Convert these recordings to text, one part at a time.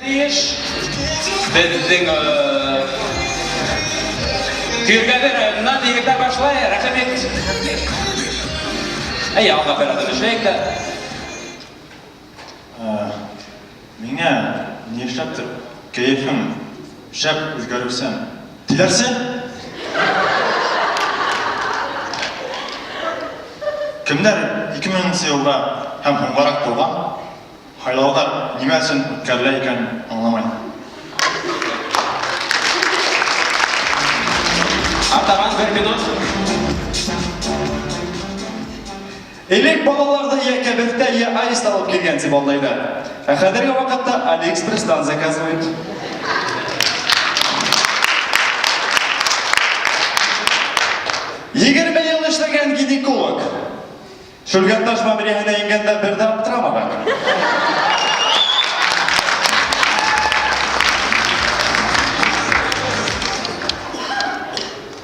тиеш. Беҙҙең Көйөргәҙе районынан егеттәр башлай, рәхим ит. Әй, алға оператор эшләйек тә. Миңә ни эшләптер кәйефем шәп үзгәреүсән. Тиләрсе? Кемдәр 2000 нче елда һәм һуңғараҡ тыуған, һайлауҙар нимә өсөн үткәрелә икәнен аңламай. Артабан бер минут. Элек балаларҙы йә кәбеҫтә, йә аист алып килгән дип алдайҙар. Ә хәҙерге ваҡытта Алиэкспресстан заказывают. 20 ел эшләгән гинеколог Шүлгәнташ мәмерйәһенә ингәндә бер дә аптырамаған.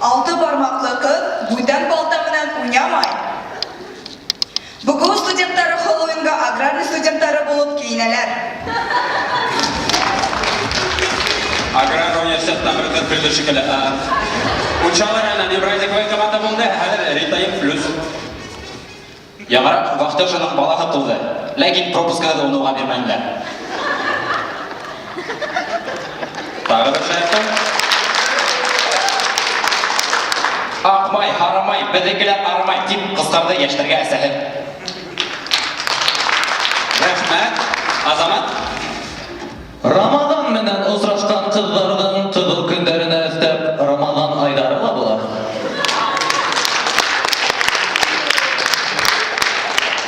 Алты бармаклы кыз бүтән балта менән уйнамай. БГУ студентлары Хэллоуинга аграрный студентлары булып киенәләр. Аграр университеттан бер көлде шикелле. Учалы районнан Евразия КВН команда булды, хәзер Ритаим плюс. Яңарак вахтершаның балаһы туды, ләкин пропусканы уны уға бирмәнеләр. Тағы бер шаярту. Ак май, һары май, беҙҙекеләр арымай, тип ҡысҡырҙы йәштәргә әсәһе. Рәхмәт. Азамат. Рамаҙан менән осрашҡан ҡыҙҙарҙың ҡыҙыл көндәренә өҫтәп Рамаҙан айҙары ла була.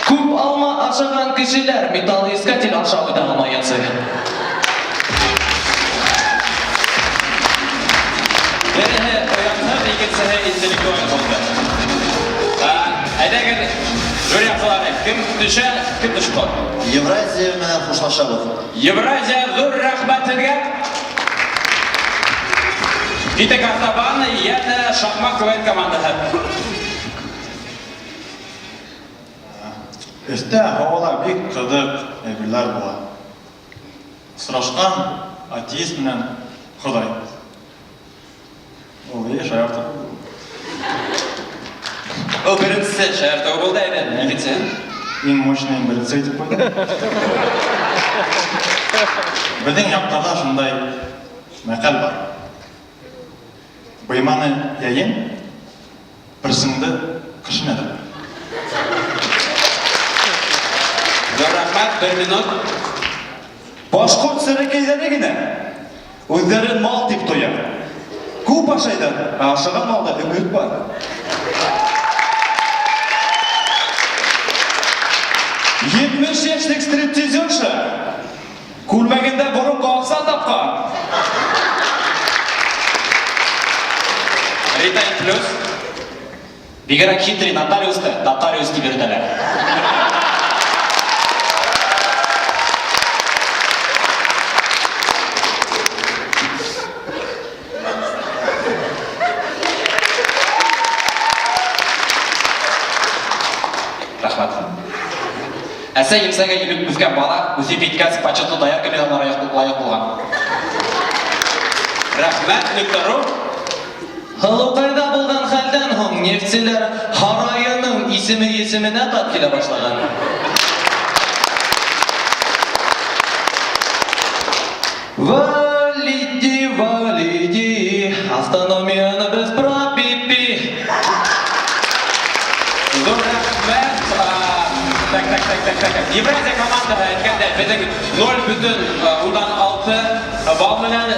Күп алма ашаған кешеләр металлоискатель аша үтә алмайынсы. Береһе оятһыҙ, икенсеһе интеллектуаль булды. Әйҙәгеҙ, жюри әгъзалары, кем төшә, кем төшеп ҡала? Евразия менән хушлашабыҙ. Евразия, ҙур рәхмәт һеҙгә. Китек артабан йәнә Шаҡмаҡ КВН командаһы. Өҫтә һауала бик ҡыҙыҡ әйберләр була. Осрашҡан атеист менән Хоҙай. Ул и шаяртып. Ул беренсесе шаяртыуы булды, әйҙә, икенсеһен. Иң мощный беренсе әйтеп ҡуйҙым. Беҙҙең яҡтарҙа шундай мәҡәл бар. Быйманы йәйен, пырсыңды ҡышын әҙерлә. Ҙур рәхмәт, бер минут. Башҡорт серәкәйҙәре генә үҙҙәрен мал тип тоя. Күп ашайҙар, ә ашаған малда өмөт бар. 70 йәшлек стриптизерша күлмәгендә борынғы аҡса тапҡан. Рита плюс. Бигерәк хитрый нотариусты татариус дип йөрөтәләр. Рәхмәт. Әсә имсәгә имеп үҫкән бала үҫеп еткәс почетлы доярка медалына лайыҡ булған. Рәхмәт, Нөктә.ру. Һылыуҡайҙа булған хәлдән һуң нефтселәр һарайының исеме есеменә тап килә башлаған. Валиди, валиди, автономияны без пропипи. Ҙур рәхмәт. Так, так, так, так, так. Евразия командаһы әйткәндә, беҙҙең 0,6 балл менән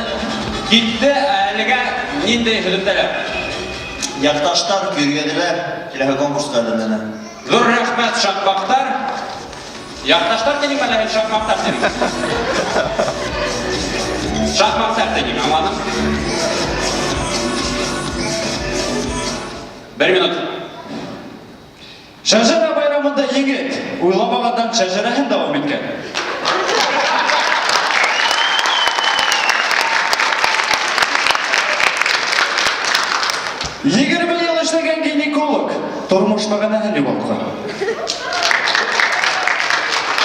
китте. Әлегә ниндәй һөҙөмтәләр? Яҡташтар, көйөргәҙеләр киләһе конкурсҡа әҙерләнә. Ҙур рәхмәт, шаҡмаҡтар. Яҡташтар тинеңме әллә һин шаҡмаҡтар тинең? Шаҡмаҡтар тинең, аңланым. Бер минут. Шәжәрә байрамында егет уйламағандан шәжәрәһен дауам иткән. 20 йыл эшләгән гинеколог тормош мәғәнәһен юғалтҡан.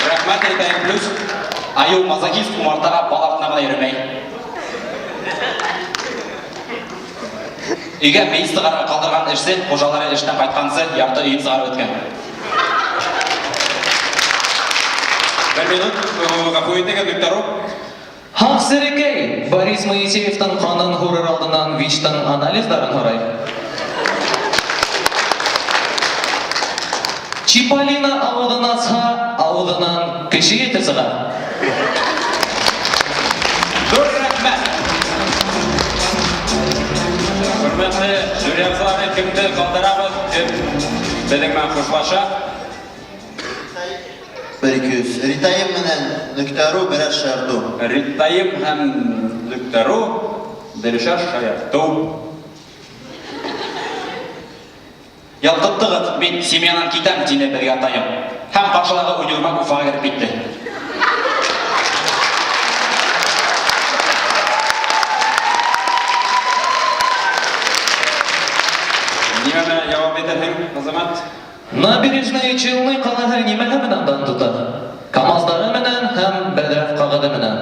Рәхмәт, Ритаем плюс. Айыу мазохист умартаға бал артына урамда ғына йөрөмәй. Өйгә мейес сығарырға ҡалдырған эшсе хужалары эштән ҡайтҡансы ярты өйөн сығарып бөткән. Бер минут, гафу итегеҙ, Виктор. Һаҡ серекәй, Борис Моисеевтың ҡанын һурыр алдынан ВИЧтың анализдарын һорай. Чиполлино ауыҙын асһа, ауыҙынан кеше ете сыға. Ҙур рәхмәт. Хөрмәтле жюри ағзалары, кемде ҡалдырабыҙ, кем беҙҙең менән хушлаша? 1-200. Ритайым менән Нөктәру берәр шаяртыу. Ритайым һәм Нөктәру берешә шаяртыу. Ялҡыттығыҙ, мин семьянан китәм, тине беҙгә атайым. Һәм ҡаршылағы универмаг Уфаға кереп китте. Нимә менән яуап итерһең, Азамат? Набережные Челны ҡалаһы нимәһе менән дан тота? КАМАЗдары менән һәм бәҙрәф ҡағыҙы менән.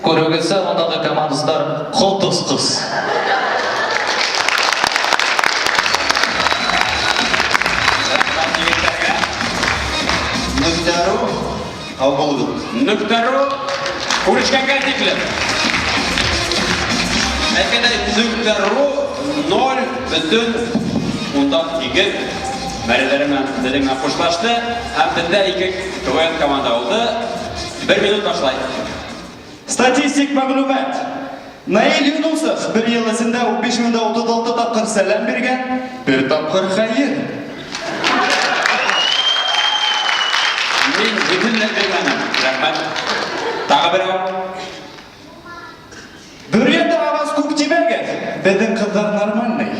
Күреүегеҙсә, ундағы КАМАЗдар ҡотосҡос. Рәхмәт егеттәргә. Нөктәру, һау булығыҙ. Нөктәру күрешкәнгә тиклем. Әйткәндәй, Нөктәру 0,8 мәреләре менән беҙҙең менән хушлашты һәм беҙҙә ике КВН команда булды. Бер минут башлай. Статистик мәгълүмат. Наил Юнусов бер ел эсендә 15036 тапкыр сәлам биргән, бер тапкыр хәер. Мин бөтөнләй бирмәнем. Рәхмәт. Тағы берәү. Бөрйәндә ағас күп тимәгеҙ, беҙҙең ҡыҙҙар нормальный.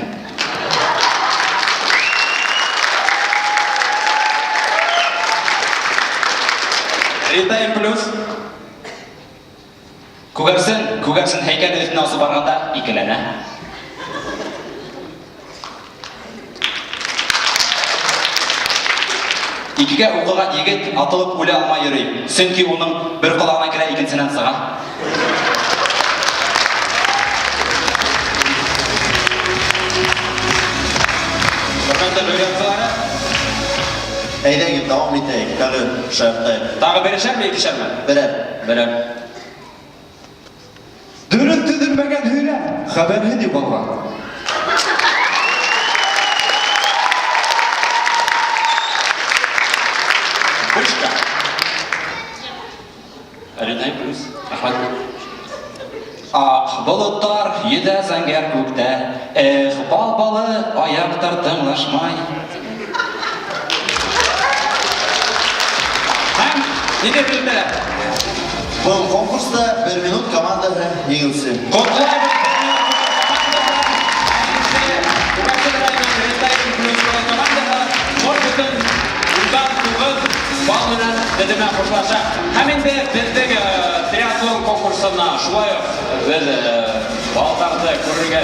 Ритайм плюс. Күгәрсен, күгәрсен һәйкәл өҫтөнә осоп барғанда икеләнә. Икегә уҡыған егет атылып үлә алмай йөрөй, сөнки уның бер ҡолағынан керә, икенсенән сыға. Хөрмәтле жюри әгъзалары, Әйҙәгеҙ, дауам итәйек, тағы шаяртайыҡ. Тағы берешәрме, икешәрме? Берәр. Берәр. Дөрөҫ төҙөлмәгән һөйләм хәбәрһеҙ юғалған. Вышка. Ритайм плюс. Рәхмәт. Аҡ болоттар йөҙә зәңгәр күктә, эх, бал-балы аяҡтар тыңлашмай. Һәм ниндәй белделәр? Был конкурста бер минут командаһы еңеүсе. Ҡотлайбыҙ! Күгәрсен районының Ритайм плюс командаһы 0,9 балл менән беҙҙең менән хушлаша. Һәм инде беҙҙең триатлон конкурсына шулай уҡ беҙ балдарҙы күрергә